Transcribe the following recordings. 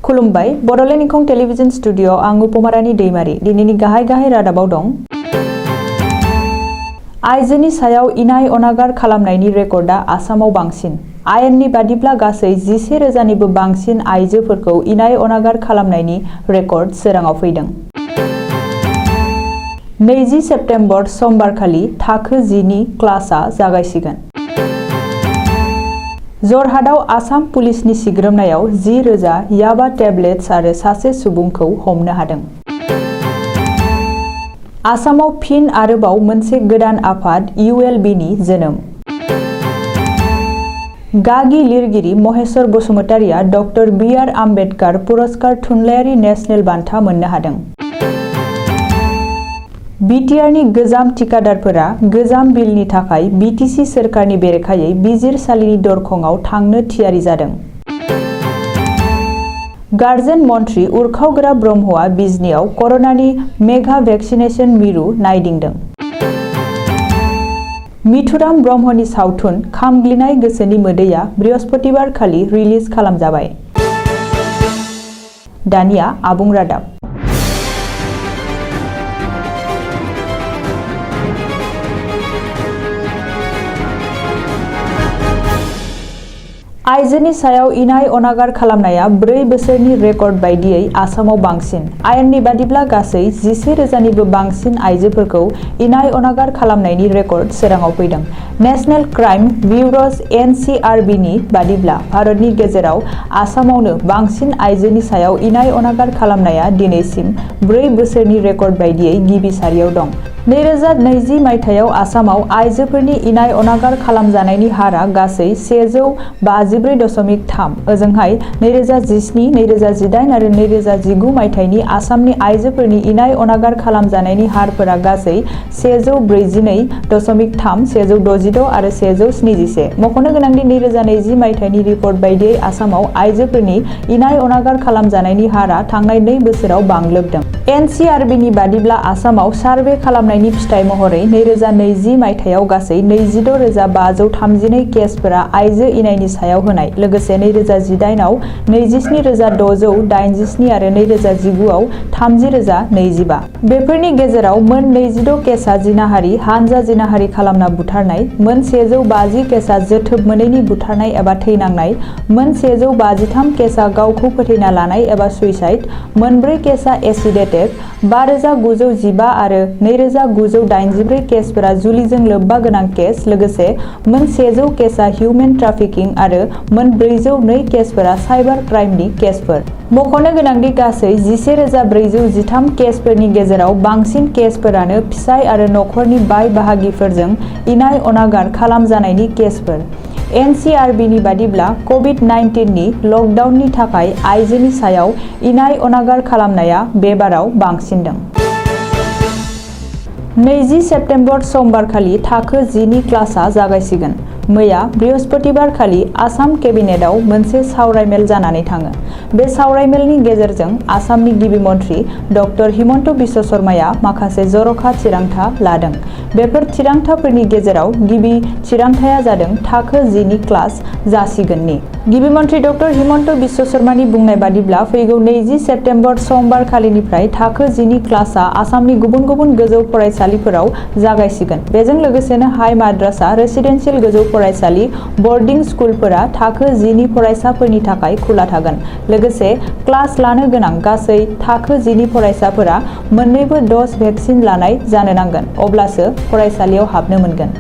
खुलुमबाय Bodoland इंखं television studio आं उपमारानि दैमारि दिनैनि गाहाय रादाबाव दं। आइजोनि सायाव इनाय अनागार खालामनायनि रेकर्डआ आसामाव बांसिन। आयेननि बादिब्ला गासै 11,000निबो बांसिन आइजोफोरखौ इनाय अनागार खालामनायनि रेकर्ड सोराङाव फैदों। 20 सेप्तेम्बर समबारखालि थाखो 10 नि क्लासआ जागायसिगोन। जरहाटआव आसाम पुलिसनि सिग्रोमनायाव 10,000 याबा टेब्लेट्स आरो सासे सुबुंखौ हमनो हादों। आसामाव फिन आरोबाव मोनसे गोदान आफाद ULB-नि जोनोम। गागि लिरगिरि महेश्वर बसुमतारिया डक्टर बि.आर. आम्बेडकार पुरस्कार थुनलाइयारि नेशनेल बान्था मोननो हादों। BTR-नि गोजाम थिकादारफोरा गोजाम बिलनि थाखाय BTC सोरखारनि बेरेखायै बिजिरसालिनि दरखंआव थांनो थियारि जादों। गार्जेन मन्थ्रि उरखावगोरा ब्रह्मआ बिजनीआव कर'नानि मेगा भेक्सिनेशन मिरु नायदिंदों। मिथुराम ब्रह्मनि सावथुन खामग्लिनाय गोसोनि मोदैया बृहस्पतिबारखालि रिलिज खालामजाबाय। दानिया आबुं रादाब। आइजोनि सायाव इनाय अनागार खालामनाया 4 बोसोरनि रेकर्ड बायदियै आसामाव बांसिन। आयेननि बादिब्ला गासै 11,000निबो बांसिन आइजोफोरखौ इनाय अनागार खालामनायनि रेकर्ड सोराङाव फैदों। नेशनेल क्राइम ब्युर'ज NCRB-नि बादिब्ला भारतनि गेजेराव आसामावनो बांसिन आइजोनि सायाव इनाय अनागार खालामनाया दिनैसिम 4 बोसोरनि रेकर्ड बायदियै गिबि सारियाव दं। 2020 मायथाइयाव आसामाव आइजोफोरनि इनाय अनागार खालामजानायनि हारआ गासै 154.3। ओजोंहाय 2017, 2018 आरो 2019 मायथाइनि आसामनि आइजोफोरनि इनाय अनागार खालामजानायनि हारफोरा गासै 142.3, 166 आरो 171। मख'नो गोनांदि 2020 मायथाइनि रिपर्ट बायदियै आसामाव आइजोफोरनि इनाय अनागार खालामजानायनि हारआ थांनाय 2 बोसोराव बांलोबदों। NCRB-नि बादिब्ला आसामाव सार्भे खालामनायनि फिथाइ महरै 2020 मायथाइयाव गासै 26,532 केसफोरा आइजो इनायनि सायाव होनाय, लोगोसे 2018 आव 27,687 आरो 2019 आव 30,025। बेफोरनि गेजेराव मोन 22 केसआ जिनाहारि, हानजा जिनाहारि खालामना बुथारनाय, मोन 150 केसआ जोथोब मोनैनि बुथारनाय एबा थैनांनाय, मोन 153 केसआ गावखौ फोथैना लानाय एबा सुइसाइड, मोन 4 केसआ एसिड एटेक, 5,915 आरो 2,984 केसफोरा जुलिजों लोब्बा गोनां केस, लोगोसे मोन 100 केसआ हिउमेन ट्राफिकिं आरो मोन 402 केसफोरा साइबार क्राइमनि केसफोर। मख'नो गोनांदि गासै 11,413 केसफोरनि गेजेराव बांसिन केसफोरानो फिसाय आरो नखरनि बाय बाहागिफोरजों इनाय अनागार खालामजानायनि केसफोर। NCRB-नि बादिब्ला COVID-19नि लकडाउननि थाखाय आइजोनि सायाव इनाय अनागार खालामनाया बे बाराव बांसिनदों। 20 सेप्तेम्बर समबारखालि थाखो 10 नि क्लासआ जागायसिगोन। मैया बृहस्पतिबारखालि आसाम केबिनेटआव मोनसे सावरायमेल जानानै थाङो। बे सावरायमेलनि गेजेरजों आसामनि गिबि मन्थ्रि डक्टर हिमन्त बिश्व शर्माया माखासे जर'खा थिरांथा लादों। बेफोर थिरांथाफोरनि गेजेराव गिबि थिरांथाया जादों थाखो 10 नि क्लास जासिगोननि। गिबि मन्थ्रि डक्टर हिमन्त बिश्व शर्मानि बुंनाय बादिब्ला फैगौ 20 सेप्तेम्बर समबारखालिनिफ्राय थाखो 10 नि क्लासआ आसामनि गुबुन गुबुन गोजौ फरायसालिफोराव जागायसिगोन। बेजों लोगोसेनो हाइ माद्रासा, रेसिडेन्सियेल गोजौ फरायसालि, बर्डिं स्कुलफोरा थाखो 10 नि फरायसाफोरनि थाखाय खुला थागोन। लोगोसे क्लास लानो गोनां गासै थाखो 10 नि फरायसाफोरा मोन्नैबो ड'ज भेक्सिन लानाय जानो नांगोन, अब्लासो फरायसालियाव हाबनो मोनगोन।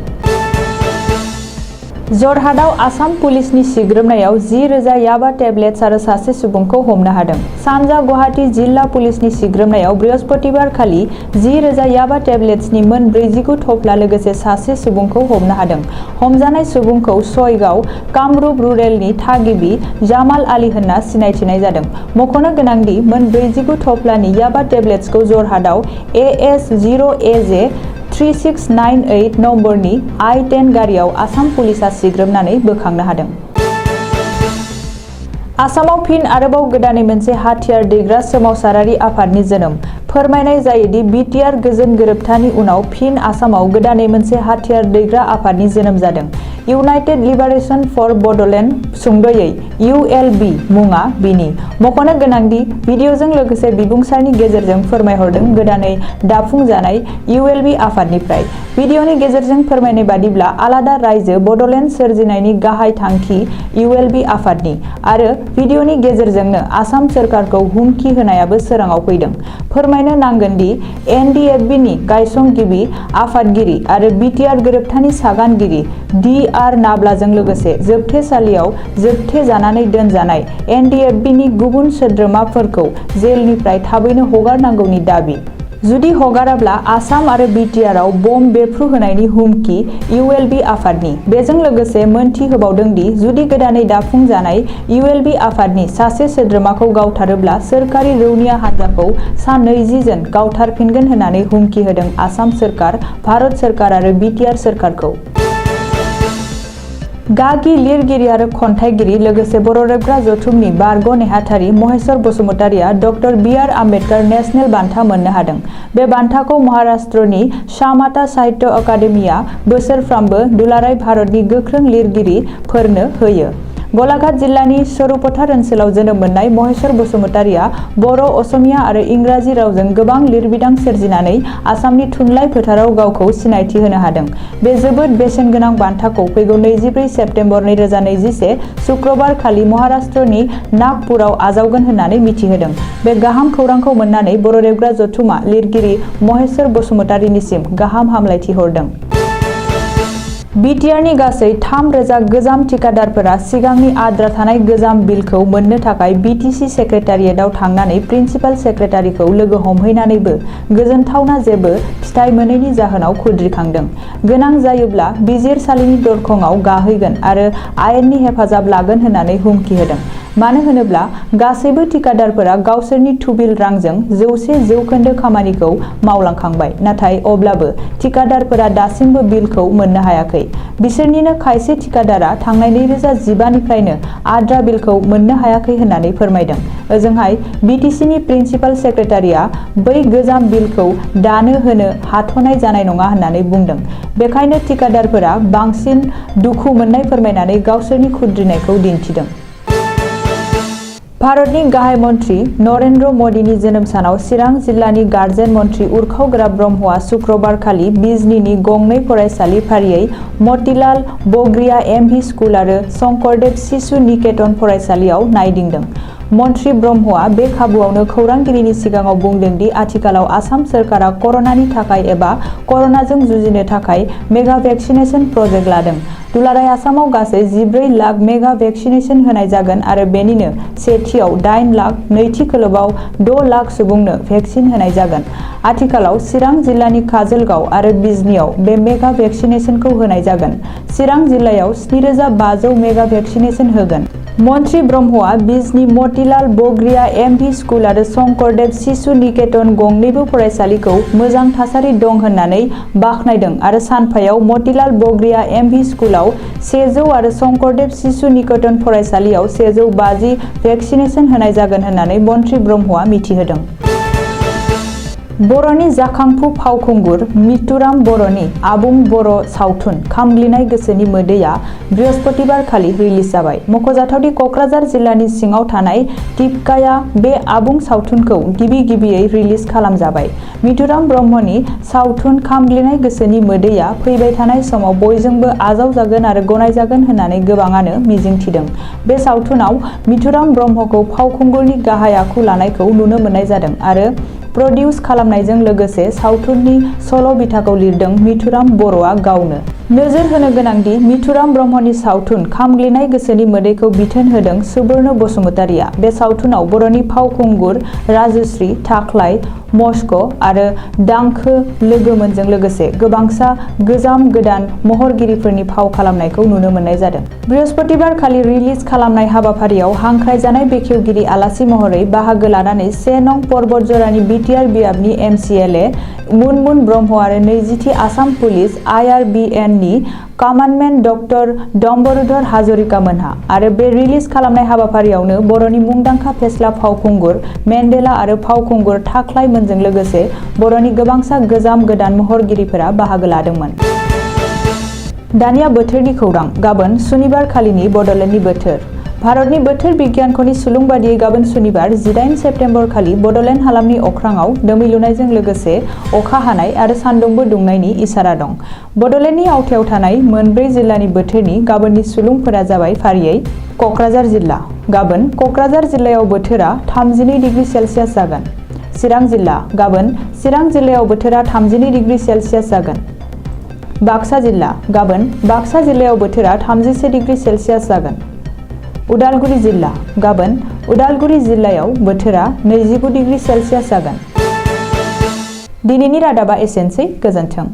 जरहाटआव आसाम पुलिसनि सिग्रोमनायाव 10,000 याबा टेब्लेट्स आरो सासे सुबुंखौ हमनो हादों। सानजा गुवाहाटी जिल्ला पुलिसनि सिग्रोमनायाव बृहस्पतिबारखालि 10,000 याबा टेब्लेट्सनि मोन 49 थफ्ला लोगोसे सासे सुबुंखौ हमनो हादों। हमजानाय सुबुंखौ सयगाव, कामरुप रुरेलनि थागिबि जामाल आली होनना सिनायथिनाय जादों। मख'नो गोनांदि मोन 49 थफ्लानि याबा टेब्लेट्सखौ जरहाटआव AS0AJ 3698 नम्बरनि I-10 गारियाव आसाम पुलिसआ सिग्रोमनानै बोखांनो हादों। आसामाव फिन आरोबाव गोदानै मोनसे हाथियार दैग्रा सोमावसारारि आफादनि जोनोम। फोरमायनाय जायोदि BTR गोजोन गोरोबथानि उनाव फिन आसामाव गोदानै मोनसे हाथियार दैग्रा आफादनि जोनोम जादों। इउनाइटेड लिबारेशन फर बड'लेण्ड सुंद'यै ULB मुङा बिनि। मख'नो गोनांदि भिडिअजों लोगोसे बिबुंसारनि गेजेरजों फोरमायहरदों गोदानै दाफुंजानाय ULB आफादनिफ्राय। भिडिअनि गेजेरजों फोरमायनाय बादिब्ला आलादा रायजो बड'लेण्ड सोरजिनायनि गाहाय थांखि ULB आफादनि आरो भिडिअनि गेजेरजोंनो आसाम सोरखारखौ हुमखि होनायाबो सोराङाव फैदों। फोरमायनो नांगोनदि NDFB नि गायसंगिरि आफादगिरि आरो BTR गोरोबथानि सागानगिरि DR नाब्लाजों लोगोसे जोबथेसालियाव जोबथेजानानै दोनजानाय NDFB नि गुबुन सोद्रोमाफोरखौ जेलनिफ्राय थाबैनो हगारनांगौनि दाबि। जुदि हगाराब्ला आसाम आरो BTR आव बम बेफ्रु होनायनि हुमखि ULB आफादनि। बेजों लोगोसे मोनथि होबावदों दि जुदि गोदानै दाफुंजानाय ULB आफादनि सासे सोद्रोमाखौ गावथारोब्ला सोरखारि रौनिया हान्जाखौ सा 20 जन गावथारफिनगोन होननानै हुमखि होदों आसाम सोरखार, भारत सोरखार आरो BTR सोरखारखौ। गागि लिरगिरि आरो खन्थाइगिरि लोगोसे बर' रेबग्रा जथुमनि बारग' नेहाथारि Maheshwar बसुमतारिया doctor B.R. Ambedkar national बान्था मोननो हादों। बे बान्थाखौ महाराष्ट्रनि शामाता साहित्य अकादेमिया बोसोरफ्रामबो दुलाराय भारतनि गोख्रों लिरगिरिफोरनो होयो। गलाघाट जिल्लानि सरुपथार ओनसोलाव जोनोम मोननाय महेश्वर बसुमतारिया बर', असमिया आरो इंराजि रावजों गोबां लिरबिदां सोरजिनानै आसामनि थुनलाइ फोथाराव गावखौ सिनायथि होनो हादों। बे जोबोद बेसेनगोनां बान्थाखौ फैगौ 24 सेप्तेम्बर 2021 सुक्रबार खालि महाराष्ट्रनि नागपुराव आजावगोन होननानै मिथिहोदों। बे गाहाम खौरांखौ मोननानै बर' रेबग्रा जथुमा लिरगिरि महेश्वर बसुमतारिनिसिम गाहाम हामलायथि हरदों। BTR नि गासै 3000 गोजाम थिकादारफोरा सिगांनि आद्रा थानाय गोजाम बिलखौ मोननो थाखाय BTC सेक्रेटारियेटआव थांनानै प्रिन्सिपाल सेक्रेटारिखौ लोगो हमहैनानैबो गोजोनथावना जेबो फिथाइ मोनैनि जाहोनाव खुद्रिखांदों। गोनां जायोब्ला बिजिरसालिनि दरखंआव गाहैगोन आरो आयेननि हेफाजाब लागोन होननानै हुमखि होदों। मानो होनोब्ला गासैबो थिकादारफोरा गावसोरनि थुबिल रांजों 100% खामानिखौ मावलांखांबाय, नाथाय अब्लाबो थिकादारफोरा दासिमबो बिलखौ मोननो हायाखै। बिसोरनिनो खायसे थिकादारा थांनाय 2015 निफ्रायनो आद्रा बिलखौ मोननो हायाखै होननानै फोरमायदों। ओजोंहाय BTC नि प्रिन्सिपाल सेक्रेटारिया बै गोजाम बिलखौ दानो होनो हाथ'नाय जानाय नङा होननानै बुंदों। बेखायनो थिकादारफोरा बांसिन दुखु मोननाय फोरमायनानै गावसोरनि खुद्रिनायखौ दिन्थिदों। भारतनि गाहाय मन्त्रि नरेन्द्र मदिनि जोनोम सानाव चिरां जिल्लानि गार्जेन मन्त्रि उर्खाव ब्रह्मआ शुक्रबारखालि बिजनीनि गंनै फरायसालि फारियै मतिलाल बगरिया MP स्कुल आरो शंकरदेव शिशु निकेतन फरायसालियाव नायदिंदों। मन्त्रि ब्रह्मआ बे खाबुआवनो खौरांगिरिनि सिगाङाव बुंदों दि आथिखालाव आसाम सोरखारा कर'नानि थाखाय एबा कर'नाजों जुजिनो थाखाय मेगा भेक्सिनेशन प्रजेक्ट लादों। दुलाराय आसामाव गासै 14 लाख मेगा भेक्सिनेशन होनाय जागोन आरो बेनिनो सेथियाव 8 लाख, नैथि खोलोबआव 6 लाख सुबुंनो भेक्सिन होनाय जागोन। आथिखालाव चिरां जिल्लानि काजलगाव आरो बिजनीआव बे मेगा भेक्सिनेशनखौ होनाय जागोन। चिरां जिल्लायाव 7500 मेगा भेक्सिनेशन होगोन। मन्त्रि ब्रह्मआ बिजनी मतिलाल बगरिया MP स्कुल आरो शंकरदेव शिशु निकेतन गंनैबो फरायसालिखौ मोजां थासारि दं होननानै बाख्नायदों आरो सानफायाव मतिलाल बगरिया MP स्कुलाव 100 आरो शंकरदेव शिशु निकेतन फरायसालियाव 150 भेक्सिनेशन होनाय जागोन होननानै मन्त्रि ब्रह्मआ मिथिहोदों। बर'नि जाखांफु फावखुंगुर मितुराम बर'नि आबुं बर' सावथुन खामग्लिनाय गोसोनि मोदैया बृहस्पतिबारखालि रिलिज जाबाय। मख'जाथावदि क'क्राझार जिल्लानि सिङाव थानाय टिपकाया बे आबुं सावथुनखौ गिबियै रिलिज खालामजाबाय। मितुराम ब्रह्मनि सावथुन खामग्लिनाय गोसोनि मोदैया फैबाय थानाय समाव बयजोंबो आजावजागोन आरो गनायजागोन होननानै गोबाङानो मिजिंथिदों। बे सावथुनाव मितुराम ब्रह्मखौ फावखुंगुरनि गाहाय आखु लानायखौ नुनो मोननाय जादों आरो प्रडिउस खालामनायजों लोगोसे सावथुननि सल' बिथाखौ लिरदों मितुराम बर'आ गावनो। नोजोर होनो गोनांदि मितुराम ब्रह्मनि सावथुन खामग्लिनाय गोसोनि मोदैखौ बिथोन होदों सुबर्ण बसुमतारिया। बे सावथुनाव बर'नि फावखुंगुर राजुश्री, थाख्लाय, मस्क' आरो दांखो लोगोमोनजों लोगोसे गोबांसा गोजाम गोदान महरगिरिफोरनि फाव खालामनायखौ नुनो मोननाय जादों। बृहस्पतिबारखालि रिलिज खालामनाय हाबाफारियाव हांख्रायजानाय बेखेवगिरि आलासि महरै बाहागो लानानै 1 नं पर्बतजरानि BTR बियाबनि MCLA मुनमुन ब्रह्म आरो 20थि आसाम पुलिस IRBN नि कमान्डमेन्ट डक्टर डम्बरुधर हाजरिका मोनहा आरो बे रिलिज खालामनाय हाबाफारियावनो बर'नि मुंदांखा फेस्ला फावखुंगुर मेन्डेला आरो फावखुंगुर थाख्लाय मोनजों लोगोसे बर'नि गोबांसा गोजाम गोदान महरगिरिफोरा बाहागो लादोंमोन। दानिया बोथोरनि खौरां। गाबोन सुनिबार खालिनि बड'लेण्डनि बोथोर। भारतनि बोथोर बिगियानख'नि सुलुं बादियै गाबोन सुनिबार 18 सेप्तेम्बर खालि बड'लेण्ड हालामनि अख्राङाव दोमैलुनायजों लोगोसे अखा हानाय आरो सान्दुंबो दुंनायनि इसारा दं। बड'लेण्डनि आवथायाव थानाय मोनब्रै जिल्लानि बोथोरनि गाबोननि सुलुंफोरा जाबाय फारियै क'क्राझार जिल्ला। गाबोन क'क्राझार जिल्लायाव बोथोरा 32 डिग्री सेल्सियास जागोन। चिरां जिल्ला। गाबोन चिरां जिल्लायाव बोथोरा 32 डिग्री सेल्सियास जागोन। बाक्सा जिल्ला। गाबोन बाक्सा जिल्लायाव बोथोरा 31 डिग्री सेल्सियास जागोन। उदालगुरि जिल्ला। गाबोन उदालगुरि जिल्लायाव बोथोरा 29 डिग्री सेल्सियास जागोन। दिनैनि रादाबा एसेनोसै। गोजोन्थों।